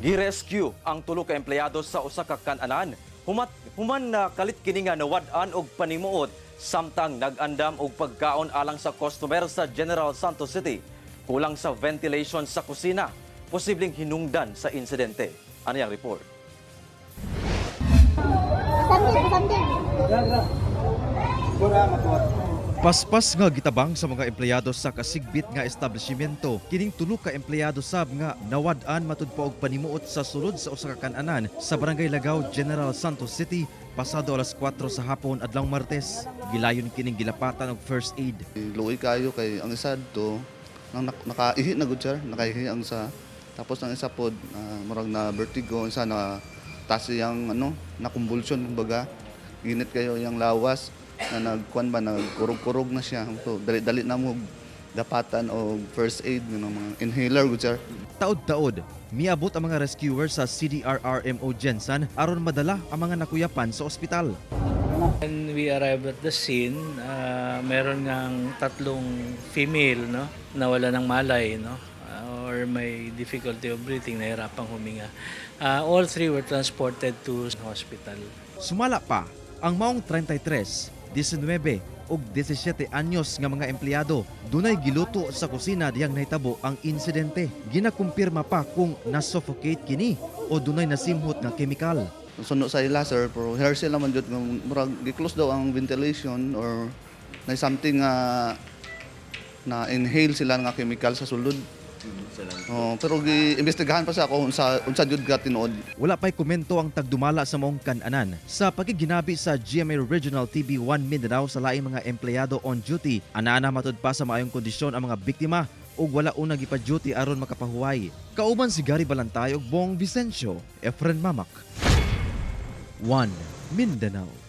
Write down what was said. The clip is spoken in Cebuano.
Gi-rescue ang tulo ka empleyado sa usa ka kan-anan. Human na kalit kini nga nawad-an og panimuot samtang nag-andam og pagkaon alang sa customer sa General Santos City. Kulang sa ventilation sa kusina, posibleng hinungdan sa insidente. Ano yung report? Pasanding, pasanding. Paspas nga gitabang sa mga empleyado sa kasigbit nga establishmento kining tulo ka empleyado sab nga nawad-an matud pa og panimuot sa sulod sa usa ka kan-anan sa Barangay Lagao, General Santos City pasado alas 4 sa hapon adlawng Martes. Gilayon kining gilapatan og first aid. Luoy kayo kay ang isa do nang nakaihi na gud, sir, nakaihi ang isa. Tapos ang isa pod murag na vertigo, isa na taas iyang ano, na convulsion kumbaga. Init kayo iyang lawas na nagkuan ba, nagkurog-kurog na siya. So dali-dali na mo dapatan og first aid ng mga inhaler gud, sir. Taod-taod, miabot ang mga rescuer sa CDRRMO GenSan aron madala ang mga nakuyapan sa ospital. When we arrived at the scene, meron ngang tatlong female, no, nawala ng malay, no, or may difficulty of breathing, nahirapang huminga. All three were transported to hospital. Sumala pa, ang maong 33, 19 ug 17 anyos nga mga empleyado dunay giluto sa kusina diyang nahitabo ang insidente. Ginakumpirma pa kung na-suffocate kini o dunay nasimhot nga kemikal. Suno sa ila, sir, pero hearsay naman jud nga murag gi-close daw ang ventilation or na something nga na inhale sila nga chemical sa sulod. Oh, pero gi-imbestigahan pa sa kung unsa unsa jud ka tinuod. Wala pa'y komento ang tagdumala sa maong kananan. Sa pagiginabi sa GMA Regional TV 1 Mindanao sa laing mga empleyado on duty, ana-ana matud pa sa maayong kondisyon ang mga biktima ug wala una gipa-duty aron makapahuway. Kauban si Gary Balantay ug Bong Vicencio, Efren Mamak. 1 Mindanao.